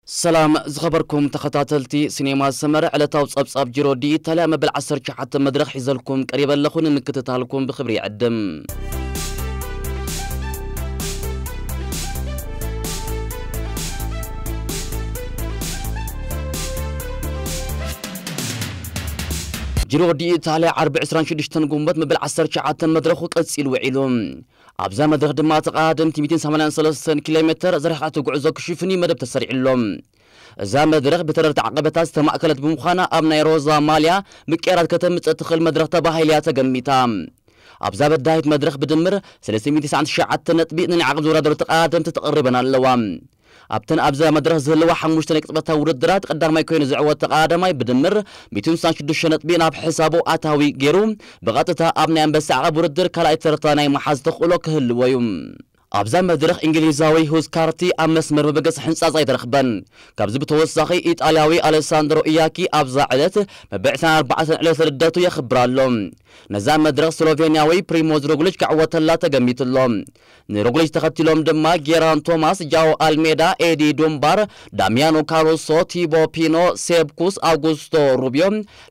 ሰላም ዝኸበርኩም ተኸታተልቲ ሲኔማ ሰመረ፣ ዕለታዊ ጸብጻብ ጂሮ ዲ ኢታልያ መበል ዓሰርተ ትሽዓተ መድረኽ ሒዘልኩም ቀሪበ ኣለኹ። ንምክትታልኩም ብኽብሪ ይዕድም። ጂሮ ዲ ኢታልያ ዓርቢ ዕስራን ሽዱሽተን ጉንበት መበል ዓሰርተ ትሽዓተ መድረኹ ቀጺሉ ውዒሉ። ኣብዛ መድረኽ ድማ ተቐዳደምቲ ሚእትን ሰማንያን ሰለስተን ኪሎ ሜተር ዝረሓቐቲ ጉዕዞ ክሽፍኑ መደብ ተሰሪዕሎም። እዛ መድረኽ ብተረርቲ ዓቐበታት ዝተማእከለት ብምዃና ኣብ ናይ ሮዛ ማልያ ምቅያራት ከተምጽእ ትኽእል መድረኽ ተባሂላ እያ ተገሚታ። ኣብዛ በዳሂት መድረኽ ብድምር ሰለስተ ሚእትን ትስዓን ትሽዓተ ነጥቢ ንናይ ዓቐብ ዝወዳደሩ ተቐዳደምቲ ተቐሪበን ኣለዋ። ኣብተን ኣብዛ መድረኽ ዝህልዋ ሓሙሽተ ናይ ቅጽበታዊ ውድድራት ቀዳማይ ኮይኑ ዝዕወት ተቐዳዳማይ ብድምር ሚእትን ስሳን ሽዱሽተ ነጥቢ ናብ ሕሳቡ ኣታዊ ገይሩ ብቐጥታ ኣብ ናይ ኣንበሳ ዓቐብ ውድድር ካልኣይ ተርታ ናይ ምሓዝ ተኽእሎ ክህልዎ እዩ። ኣብዛ መድረኽ እንግሊዛዊ ሁዝ ካርቲ ኣብ መስመር መበገሲ ሕንጻጽ ኣይተረኽበን። ካብዚ ብተወሳኺ ኢጣልያዊ ኣሌሳንድሮ ኢያኪ ኣብዛ ዕለት መበል ዕስራን ኣርባዕተን ዕለተ ልደቱ የኽብር ኣሎ። ነዛ መድረኽ ስሎቬንያዊ ፕሪሞዝ ሮግሊች ክዕወተላ ተገሚቱ ኣሎ። ንሮግሊች ተኸቲሎም ድማ ጌራን ቶማስ፣ ጃኦ ኣልሜዳ፣ ኤዲ ዱምባር፣ ዳሚያኖ ካሩሶ፣ ቲቦ ፒኖ፣ ሴብ ኩስ፣ ኣውጉስቶ ሩቢዮ፣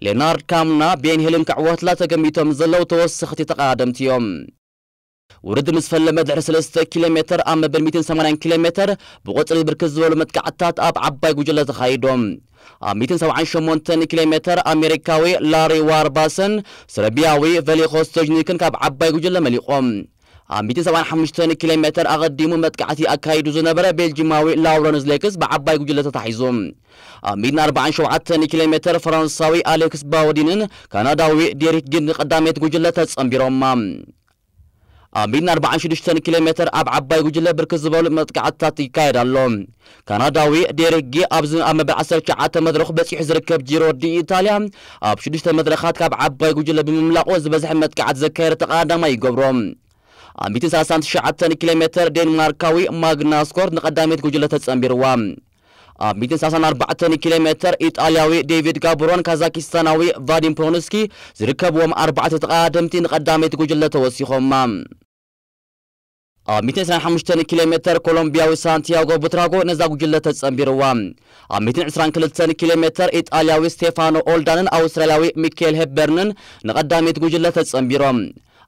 ሌናርድ ካምና፣ ቤን ሄልን ክዕወትላ ተገሚቶም ዘለዉ ተወሰኽቲ ተቐዳደምቲ እዮም። ውድድር ምስ ፈለመ ድሕሪ ሰለስተ ኪሎ ሜተር ኣብ መበል ሚእትን ሰማንያን ኪሎ ሜተር ብቁጽሪ ብርክት ዝበሉ መጥቃዕትታት ኣብ ዓባይ ጉጅለ ተኻይዶም። ኣብ ሚእትን ሰብዓን ሸሞንተን ኪሎ ሜተር ኣሜሪካዊ ላሪ ዋርባሰን ሰርቢያዊ ቨሊኾ ስቶጅኒክን ካብ ዓባይ ጉጅለ መሊቖም። ኣብ ሚእትን ሰብዓን ሓሙሽተን ኪሎ ሜተር ኣቐዲሙ መጥቃዕቲ ኣካይዱ ዝነበረ ቤልጂማዊ ላውረንስ ሌክስ ብዓባይ ጉጅለ ተታሒዙ። ኣብ ሚእትን ኣርባዓን ሸውዓተን ኪሎ ሜተር ፈረንሳዊ ኣሌክስ ባውዲንን ካናዳዊ ዴሪክ ጊን ንቐዳመይቲ ጉጅለ ተጸንቢሮማ። ኣብ ሚእትን ኣርባዓን ሽዱሽተን ኪሎ ሜተር ኣብ ዓባይ ጉጅለ ብርክት ዝበሉ መጥቃዕትታት ይካየድ ኣሎ። ካናዳዊ ዴሪክ ጊ ኣብዚ ኣብ መበል ዓሰርተ ትሽዓተ መድረኹ በጺሑ ዝርከብ ጂሮ ዲ ኢታልያ ኣብ ሽዱሽተ መድረኻት ካብ ዓባይ ጉጅለ ብምምላቑ ዝበዝሐ መጥቃዕቲ ዘካየደ ተቐዳዳማይ ይገብሮ። ኣብ ሚእትን ሰላሳን ትሽዓተን ኪሎ ሜተር ዴንማርካዊ ማግናስ ኮርት ንቐዳመይቲ ጉጅለ ተጸንቢርዋ። ኣብ ሚእትን ሰላሳን ኣርባዕተን ኪሎ ሜተር ኢጣልያዊ ዴቪድ ጋብሮን ካዛኪስታናዊ ቫዲም ፕሮንስኪ ዝርከብዎም ኣርባዕተ ተቐዳደምቲ ንቐዳመይቲ ጉጅለ ተወሲኾማ። ኣብ ሚእትን ዕስራን ሓሙሽተን ኪሎ ሜተር ኮሎምቢያዊ ሳንቲያጎ ቡትራጎ ነዛ ጉጅለ ተጸንቢርዋ። ኣብ ሚእትን ዕስራን ክልተን ኪሎ ሜተር ኢጣልያዊ ስቴፋኖ ኦልዳንን ኣውስትራልያዊ ሚኬል ሄፕበርንን ንቐዳመይቲ ጉጅለ ተጸንቢሮም።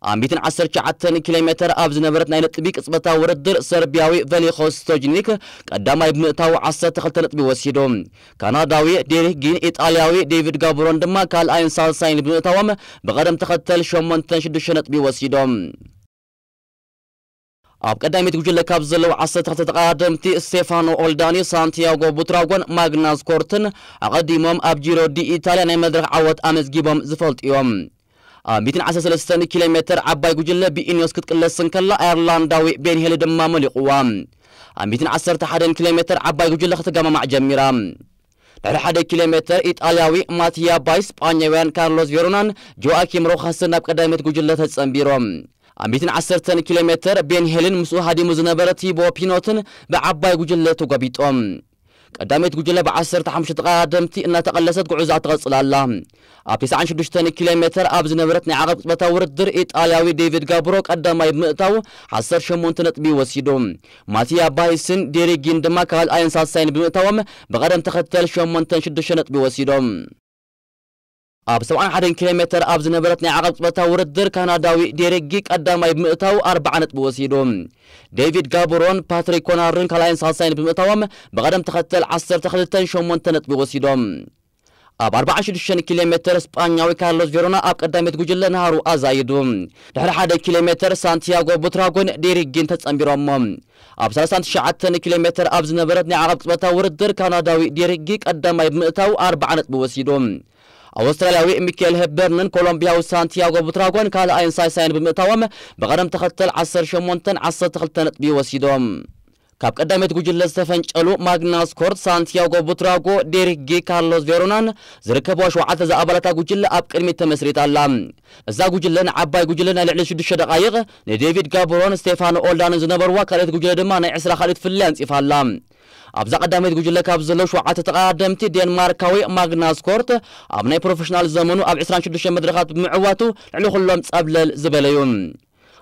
ኣብ ሚእትን ዓሰርተ ትሽዓተን ኪሎ ሜተር ኣብ ዝነበረት ናይ ነጥቢ ቅጽበታዊ ውድድር ሰርቢያዊ ቨሊኾ ስቶጅኒክ ቀዳማይ ብምእታው ዓሰርተ ክልተ ነጥቢ ወሲዱ። ካናዳዊ ዴሪክ ጊን ኢጣልያዊ ዴቪድ ጋብሮን ድማ ካልኣይን ሳልሳይን ብምእታዎም ብቐደም ተኸተል ሸሞንተን ሽዱሽተ ነጥቢ ወሲዶም። ኣብ ቀዳሚት ጉጅለ ካብ ዘለዉ ዓሰርተ ክልተ ተቐዳደምቲ ስቴፋኖ ኦልዳኒ፣ ሳንቲያጎ ቡትራጎን ማግናስ ኮርትን ኣቐዲሞም ኣብ ጂሮ ዲ ኢታልያ ናይ መድረኽ ዓወት ኣመዝጊቦም ዝፈልጡ እዮም። ኣብ ሚእትን ዓሰርተ ሰለስተን ኪሎ ሜተር ዓባይ ጉጅለ ብኢኒዮስ ክትቅለስ እንከላ ኣየርላንዳዊ ቤን ሄሊ ድማ መሊቑዋ። ኣብ ሚእትን ዓሰርተ ሓደን ኪሎ ሜተር ዓባይ ጉጅለ ክትገማማዕ ጀሚራ። ድሕሪ ሓደ ኪሎ ሜተር ኢጣልያዊ ማቲያ ባይ፣ ስጳኛውያን ካርሎስ ቬሮናን ጆኣኪም ሮኻስን ናብ ቀዳመይቲ ጉጅለ ተጸንቢሮም። ኣብ ሚእትን ዓሰርተን ኪሎ ሜተር ቤን ሄልን ምስኡ ሃዲሙ ዝነበረ ቲቦ ፒኖትን ብዓባይ ጉጅለ ተጎቢጦም። ቀዳመይቲ ጉጅለ ብዓሰርተ ሓሙሽተ ተቐዳደምቲ እናተቐለሰት ጉዕዞኣ ትቐጽል ኣላ። ኣብ ተስዓን ሽዱሽተን ኪሎ ሜተር ኣብ ዝነበረት ናይ ዓቐብ ቅጽበታዊ ውድድር ኢጣልያዊ ዴቪድ ጋብሮ ቀዳማይ ብምእታው ዓሰርተ ሸሞንተ ነጥቢ ወሲዱ። ማቲያ ባይስን ዴሪክ ጊን ድማ ካልኣይን ሳልሳይን ብምእታዎም ብቐደም ተኸተል ሸሞንተን ሽዱሽተ ነጥቢ ወሲዶም። ኣብ ሰብዓን ሓደን ኪሎ ሜተር ኣብ ዝነበረት ናይ ዓቐብ ቅጽበታዊ ውድድር ካናዳዊ ዴሪክ ጊ ቀዳማይ ብምእታው ኣርብዓ ነጥቢ ወሲዱ። ዴቪድ ጋብሮን ፓትሪክ ኮናርን ካልኣይን ሳልሳይን ብምእታዎም ብቐደም ተኸተል ዓሰርተ ክልተን ሸሞንተ ነጥቢ ወሲዶም። ኣብ ኣርብዓን ሽዱሽተን ኪሎ ሜተር ስጳኛዊ ካርሎስ ቬሮና ኣብ ቀዳመይቲ ጉጅለ ናሃሩ ኣዛይዱ። ድሕሪ ሓደ ኪሎ ሜተር ሳንቲያጎ ቡትራጎን ዴሪክ ጊን ተጸንቢሮሞ። ኣብ ሰላሳን ትሽዓተን ኪሎ ሜተር ኣብ ዝነበረት ናይ ዓቐብ ቅጽበታዊ ውድድር ካናዳዊ ዴሪክ ጊ ቀዳማይ ብምእታው ኣርብዓ ነጥቢ ወሲዱ። ኣውስትራልያዊ ሚኬል ሄፕበርንን ኮሎምቢያዊ ሳንቲያጎ ቡትራጎን ካልኣይን ሳልሳይን ብምእታዎም ብቐደም ተኸተል ዓሰርተ ሸሞንተን ዓሰርተ ክልተ ነጥቢ ወሲዶም። ካብ ቀዳመይቲ ጉጅለ ዝተፈንጨሉ ማግናስ ኮርት፣ ሳንቲያጎ ቡትራጎ፣ ዴሪክ ጊ፣ ካርሎስ ቬሮናን ዝርከብዋ ሸውዓተ ዝኣባላታ ጉጅለ ኣብ ቅድሚት ተመስሪታ ኣላ። እዛ ጉጅለ ንዓባይ ጉጅለ ናይ ልዕሊ ሽዱሽተ ደቓይቕ ንዴቪድ ጋብሮን ስቴፋኖ ኦልዳንን ዝነበርዋ ካልኣይቲ ጉጅለ ድማ ናይ ዕስራ ካልኢት ፍልልይ ኣንጺፋ ኣላ። ኣብዛ ቀዳመይቲ ጉጅለ ካብ ዘለዉ ሸውዓተ ተቐዳደምቲ ዴንማርካዊ ማግናስ ኮርት ኣብ ናይ ፕሮፌሽናል ዘመኑ ኣብ ዕስራን ሽዱሽተን መድረኻት ብምዕዋቱ ልዕሊ ኩሎም ጸብለል ዝበለ እዩ።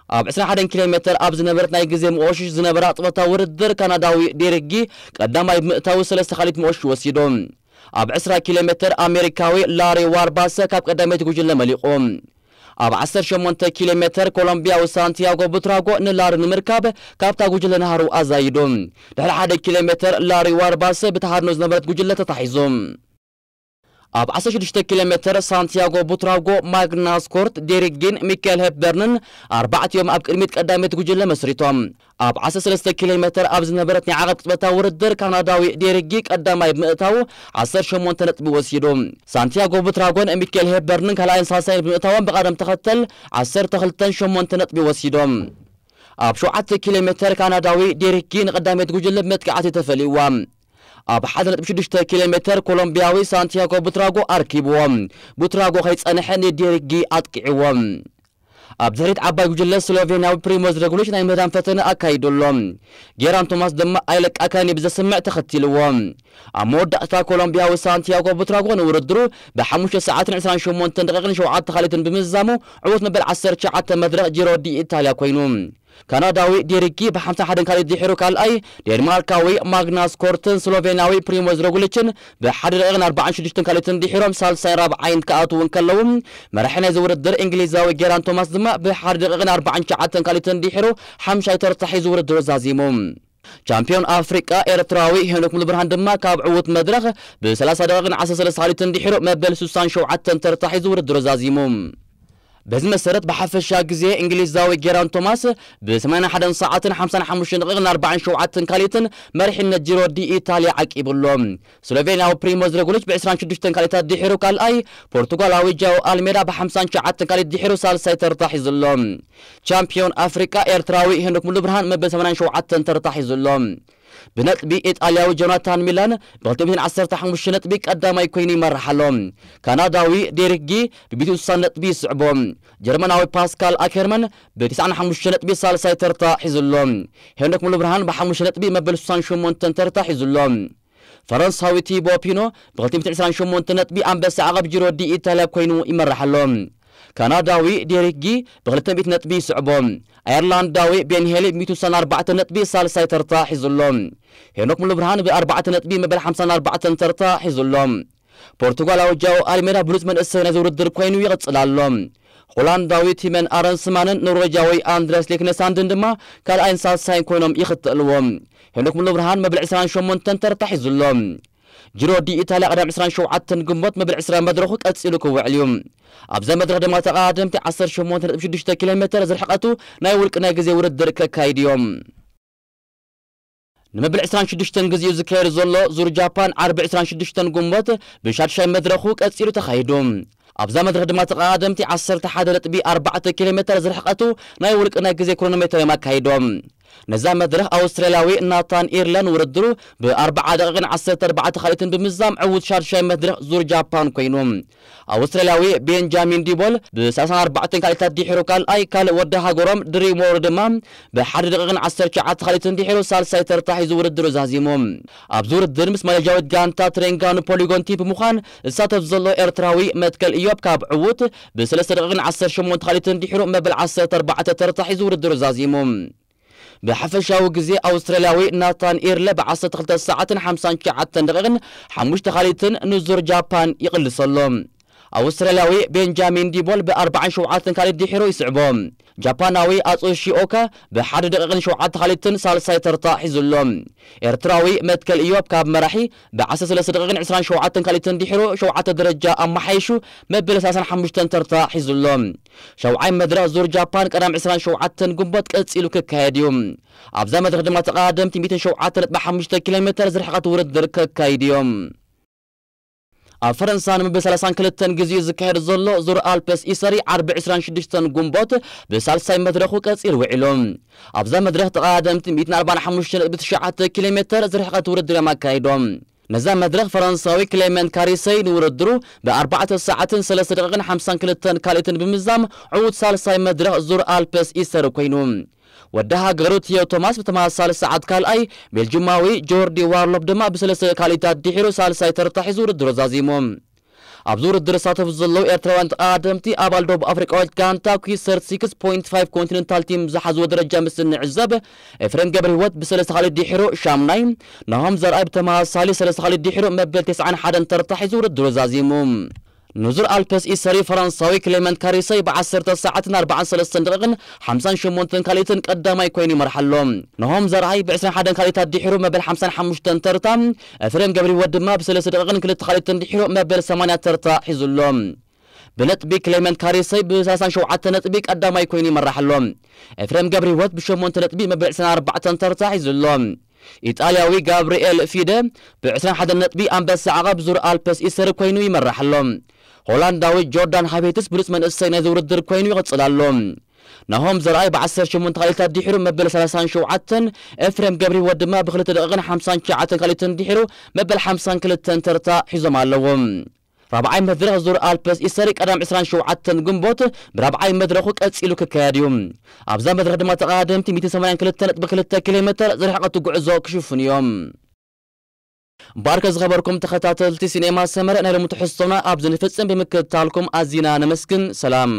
ኣብ ዕስራን ሓደን ኪሎ ሜትር ኣብ ዝነበረት ናይ ግዜ መቆሽሽ ዝነበራ ጸወታ ውድድር፣ ካናዳዊ ዴሪክ ጊ ቀዳማይ ብምእታው ሰለስተ ካልኢት መቆሽሽ ወሲዱ። ኣብ ዕስራ ኪሎ ሜትር ኣሜሪካዊ ላሪ ዋርባሰ ካብ ቀዳመይቲ ጉጅለ መሊቑ። ኣብ ዓሰርተ ሸሞንተ ኪሎ ሜትር ኮሎምቢያዊ ሳንቲያጎ ቡትራጎ ንላሪ ንምርካብ ካብታ ጉጅለ ናህሩ ኣዛይዱ። ድሕሪ ሓደ ኪሎ ሜትር ላሪ ዋርባሰ ብተሃድኖ ዝነበረት ጉጅለ ተታሒዙ። ኣብ ዓሰርተ ሽዱሽተ ኪሎ ሜትር ሳንቲያጎ ቡትራጎ፣ ማግናስ ኮርት፣ ዴሪክ ጊን ሚካኤል ሄፕበርንን ኣርባዕቲኦም ኣብ ቅድሚት ቀዳመይቲ ጉጅለ መስሪቶም። ኣብ ዓሰርተ ሰለስተ ኪሎ ሜትር ኣብ ዝነበረት ናይ ዓቐብ ቅጽበታዊ ውድድር፣ ካናዳዊ ዴሪክ ጊ ቀዳማይ ብምእታው ዓሰርተ ሸሞንተ ነጥቢ ወሲዱ። ሳንቲያጎ ቡትራጎን ሚካኤል ሄፕበርንን ካልኣይን ሳልሳይን ብምእታዎም ብቐደም ተኸተል ዓሰርተ ክልተን ሸሞንተ ነጥቢ ወሲዶም። ኣብ ሸውዓተ ኪሎ ሜትር ካናዳዊ ዴሪክ ጊ ንቐዳመይቲ ጉጅለ ብመጥቃዕቲ ተፈሊዋ። ኣብ ሓደ ነጥቢ ሽዱሽተ ኪሎ ሜትር ኮሎምቢያዊ ሳንቲያጎ ቡትራጎ ኣርኪብዎ። ቡትራጎ ከይጸንሐ ንዴሪክ ጊ ኣጥቂዕዎ። ኣብ ድሕሪት ዓባይ ጉጅለ ስሎቬንያዊ ፕሪሞዝ ሮግሊች ናይ ምህዳን ፈተነ ኣካይዱ ኣሎ። ጌራን ቶማስ ድማ ኣይለቃካን እዩ ብዘስምዕ ተኸቲልዎ። ኣብ መወዳእታ ኮሎምቢያዊ ሳንቲያጎ ቡትራጎ ንውድድሩ ብሓሙሽተ ሰዓትን ዕስራን ሸሞንተን ደቂቕን ሸውዓተ ካልኢትን ብምዝዛሙ ዕዉት መበል ዓሰርተ ትሽዓተ መድረኽ ጂሮ ዲ ኢታልያ ኮይኑ። ካናዳዊ ዴሪክ ጊ ብ ሓምሳን ሓደን ካልኢት ድሒሩ ካልኣይ፣ ዴንማርካዊ ማግናስ ኮርትን ስሎቬንያዊ ፕሪሞዝ ሮግሊችን ብሓደ ደቂቕን ኣርባዓን ሽዱሽተን ካልኢትን ድሒሮም ሳልሳይን ራብዓይን ክኣትዉ እንከለዉ፣ መራሒ ናይዚ ውድድር እንግሊዛዊ ጌራን ቶማስ ድማ ብሓደ ደቂቕን ኣርባዓን ትሽዓተን ካልኢትን ድሒሩ ሓምሻይ ተርታ ሒዙ ውድድሩ ዛዚሙ። ቻምፒዮን ኣፍሪቃ ኤርትራዊ ሄኖክ ሙሉብርሃን ድማ ካብ ዕዉት መድረኽ ብ ሰላሳ ደቂቕን ዓሰርተ ሰለስተ ካልኢትን ድሒሩ መበል ሱሳን ሸውዓተን ተርታ ሒዙ ውድድሩ ዛዚሙ። በዚ መሰረት ብሓፈሻ ግዜ እንግሊዛዊ ጌራን ቶማስ ብ ሰማንያን ሓደን ሰዓትን ሓምሳን ሓሙሽተን ደቂቕን ኣርባዓን ሸውዓተን ካልኢትን መሪሕነት ጂሮ ዲ ኢታልያ ዓቂቡ ኣሎ። ስሎቬንያዊ ፕሪሞዝ ሮግሊች ብ ዕስራን ሽዱሽተን ካልኢታት ድሒሩ ካልኣይ፣ ፖርቱጋላዊ ጃኦ ኣልሜዳ ብ ሓምሳን ትሽዓተን ካልኢት ድሒሩ ሳልሳይ ተርታ ሒዙ ኣሎ። ቻምፒዮን ኣፍሪቃ ኤርትራዊ ሄኖክ ሙሉብርሃን መበል ሰማንያን ሸውዓተን ተርታ ሒዙ ኣሎ። ብነጥቢ ኢጣልያዊ ጆናታን ሚላን ብ ክልተ ሚእትን ዓሰርተ ሓሙሽተ ነጥቢ ቀዳማይ ኮይኑ ይመርሕ ኣሎ። ካናዳዊ ዴሪክ ጊ ብ ሚእትን ስሳን ነጥቢ ይስዕቦ። ጀርመናዊ ፓስካል ኣከርመን ብ ተስዓን ሓሙሽተ ነጥቢ ሳልሳይ ተርታ ሒዙ ኣሎ። ሄኖክ ሙሉብርሃን ብ ሓሙሽተ ነጥቢ መበል ሱሳን ሸሞንተን ተርታ ሒዙ ኣሎ። ፈረንሳዊ ቲቦ ፒኖ ብ ክልተ ሚእትን ዕስራን ሸሞንተ ነጥቢ ኣንበሳ ዓቐብ ጂሮ ዲ ኢታልያ ኮይኑ ይመርሕ ኣሎ። ካናዳዊ ዴሪክ ጊ ብ ክልተ ሚእቲ ነጥቢ ይስዕቦ። ኣየርላንዳዊ ቤን ሄሊ ብ ሚእትን ስሳን ኣርባዕተን ነጥቢ ሳልሳይ ተርታ ሒዙ ኣሎ። ሄኖክ ሙሉብርሃን ብ ኣርባዕተ ነጥቢ መበል ሓምሳን ኣርባዕተን ተርታ ሒዙ ኣሎ። ፖርቱጋላዊ ጃኦ ኣልሜዳ ብሉጽ መንእሰይ ናይዚ ውድድር ኮይኑ ይቕጽል ኣሎ። ሆላንዳዊ ቲመን ኣረንስማንን ኖርዌጃዊ ኣንድረስ ሌክነሳንድን ድማ ካልኣይን ሳልሳይን ኮይኖም ይኽተልዎ። ሄኖክ ሙሉብርሃን መበል ዕስራን ሸሞንተን ተርታ ሒዙ ኣሎ። ጂሮ ዲ ኢታልያ ቀዳም ዕስራን ሸውዓተን ግንቦት መበል ዕስራ መድረኹ ቀጺሉ ክውዕል እዩ። ኣብዛ መድረኽ ድማ ተቐዳደምቲ ዓሰርተ ሸሞንተ ነጥቢ ሽዱሽተ ኪሎ ሜትር ዝርሕቀቱ ናይ ውልቂ ናይ ግዜ ውድድር ከካይዱ እዮም። ንመበል ዕስራን ሽዱሽተን ግዜኡ ዝካየድ ዘሎ ዙር ጃፓን ዓርቢ ዕስራን ሽዱሽተን ግንቦት ብሻድሻይ መድረኹ ቀጺሉ ተኻይዱ። ኣብዛ መድረኽ ድማ ተቐዳደምቲ ዓሰርተ ሓደ ነጥቢ ኣርባዕተ ኪሎ ሜትር ዝርሕቀቱ ናይ ውልቂ ናይ ግዜ ክሮኖሜትር እዮም ኣካይዶም። ነዛ መድረኽ ኣውስትራልያዊ ናታን ኢርለን ውድድሩ ብኣርባዓ ደቂቕን ዓሰርተ ኣርባዕተ ካልኢትን ብምዝዛም ዕዉት ሻድሻይ መድረኽ ዙር ጃፓን ኮይኑ። ኣውስትራልያዊ ቤንጃሚን ዲቦል ብሰላሳን ኣርባዕተን ካልኢታት ድሒሩ ካልኣይ፣ ካልእ ወዲ ሃገሮም ድሪም ዎር ድማ ብሓደ ደቂቕን ዓሰርተ ትሽዓተ ካልኢትን ድሒሩ ሳልሳይ ተርታ ሒዙ ውድድሩ ዛዚሙ። ኣብዚ ውድድር ምስ ማሌዥያዊት ጋንታ ትሬንጋኑ ፖሊጎን ቲም ብምዃን ዝሳተፍ ዘሎ ኤርትራዊ መትከል ኢዮብ ካብ ዕዉት ብሰለስተ ደቂቕን ዓሰርተ ሸሞንተ ካልኢትን ድሒሩ መበል ዓሰርተ ኣርባዕተ ተርታ ሒዙ ውድድሩ ዛዚሙ። ብሓፈሻዊ ግዜ ኣውስትራልያዊ ናታን ኢርለ ብ ዓሰርተ ክልተ ሰዓትን ሓምሳን ትሽዓተን ደቂቕን ሓሙሽተ ካልኢትን ንዙር ጃፓን ይቕልስ ኣሎ። ኣውስትራልያዊ ቤንጃሚን ዲቦል ብ ኣርባዓን ሸውዓተን ካልኢት ድሒሩ ይስዕቦ። ጃፓናዊ ኣጾሺ ኦካ ብ ሓደ ደቂቕን ሸውዓተ ካልኢትን ሳልሳይ ተርታ ሒዙ ኣሎ። ኤርትራዊ መትከል ኢዮብ ካብ መራሒ ብ ዓሰርተ ሰለስተ ደቂቕን ዕስራን ሸውዓተን ካልኢትን ድሒሩ ሸውዓተ ደረጃ ኣመሓይሹ መበል ሰላሳን ሓሙሽተን ተርታ ሒዙ ኣሎ። ሻውዓይ መድረኽ ዙር ጃፓን ቀዳም ዕስራን ሸውዓተን ግንቦት ቀጺሉ ክካየድ እዩ። ኣብዛ መድረኽ ድማ ተቐዳደምቲ ሚእትን ሸውዓተን ነጥቢ ሓሙሽተ ኪሎ ሜትር ዝርሕቐት ውድድር ከካይዱ እዮም። ኣብ ፈረንሳ ንመበል ሰላሳን ክልተን ግዜኡ ዝካየድ ዘሎ ዙር ኣልፕስ ኢሰሪ ዓርቢ ዕስራን ሽዱሽተን ግንቦት ብሳልሳይ መድረኹ ቀጺሉ ውዒሉ። ኣብዛ መድረኽ ተቐዳደምቲ ሚእትን ኣርባዓን ሓሙሽተን ነጥቢ ትሽዓተ ኪሎ ሜትር ዝርሕቐት ውድድር እዮም ኣካይዶም። ነዛ መድረኽ ፈረንሳዊ ክሌመንት ካሪሰይ ንውድድሩ ብኣርባዕተ ሰዓትን ሰለስተ ደቂቕን ሓምሳን ክልተን ካልኢትን ብምዛም ዕዉት ሳልሳይ መድረኽ ዙር ኣልፕስ ኢሰሪ ኮይኑ። ወዲ ሃገሩ ቲዮ ቶማስ ብተመሳሳሊ ሰዓት ካልኣይ፣ ቤልጅማዊ ጆርዲ ዋርሎፕ ድማ ብሰለስተ ካልኢታት ድሒሩ ሳልሳይ ተርታ ሒዙ ውድድሩ ዛዚሙ። ኣብዚ ውድድር ዝሳተፉ ዘለዉ ኤርትራውያን ተቐዳደምቲ፣ ኣባል ደቡብ ኣፍሪቃዊት ጋንታ ኪውሰር ሲክስ ፖይንት ፋይቭ ኮንቲነንታል ቲም ዝሓዝዎ ደረጃ ምስ እንዕዘብ፣ ኤፍሬም ገብረህይወት ብሰለስተ ካልኢት ድሒሩ ሻምናይ፣ ናሆም ዘርኣይ ብተመሳሳሊ ሰለስተ ካልኢት ድሒሩ መበል ተስዓን ሓደን ተርታ ሒዙ ውድድሩ ዛዚሙ። ንዙር ኣልፐስ ኢሰሪ ፈረንሳዊ ክሌመንት ካሪሰይ ብ ዓሰርተ ሰዓትን ኣርባዓን ሰለስተን ደቂቕን ሓምሳን ሸሞንተን ካልኢትን ቀዳማይ ኮይኑ ይመርሓ ኣሎ። ናሆም ዘርኣይ ብ ዕስራን ሓደን ካልኢታት ድሒሩ መበል ሓምሳን ሓሙሽተን ተርታ፣ ኤፍሬም ገብረህይወት ድማ ብሰለስተ ደቂቕን ክልተ ካልኢትን ድሒሩ መበል ሰማንያ ተርታ ሒዙ ኣሎ። ብነጥቢ ክሌመንት ካሪሰይ ብ ሰላሳን ሸውዓተን ነጥቢ ቀዳማይ ኮይኑ ይመርሕ ኣሎ። ኤፍሬም ገብረህይወት ብሸሞንተ ነጥቢ መበል ዕስራን ኣርባዕተን ተርታ ሒዙ ኣሎ። ኢጣልያዊ ጋብርኤል ፊደ ብ ዕስራን ሓደን ነጥቢ ኣንበሳ ዓቐብ ዙር ኣልፐስ ኢሰሪ ኮይኑ ይመርሕ ኣሎ። ሆላንዳዊ ጆርዳን ሃቤትስ ብሉጽ መንእሰይ ናይዚ ውድድር ኮይኑ ይቕጽል ኣሎ። ናሆም ዘርኣይ ብ ዓሰርተ ሸሞንተ ካልኢታት ድሒሩ መበል ሰላሳን ሸውዓተን፣ ኤፍሬም ገብረህይወት ድማ ብክልተ ደቂቕን ሓምሳን ትሽዓተን ካልኢትን ድሒሩ መበል ሓምሳን ክልተን ተርታ ሒዞም ኣለዉ። ራብዓይ መድረኽ ዙር ኣልፐስ ኢሰሪ ቀዳም ዕስራን ሸውዓተን ግንቦት ብራብዓይ መድረኹ ቀጺሉ ክካየድ እዩ። ኣብዛ መድረኽ ድማ ተቐዳደምቲ ሚእትን ሰማንያን ክልተ ነጥቢ ክልተ ኪሎ ሜተር ዝርሕቐቱ ጉዕዞ ክሽፍኑ እዮም። ባርከ ዝኸበርኩም ተኸታተልቲ ሲኔማ ሰመረ፣ ናይ ሎሚ ትሕዝቶና ኣብዚ ንፍጽም። ብምክትታልኩም ኣዚና ነመስግን። ሰላም።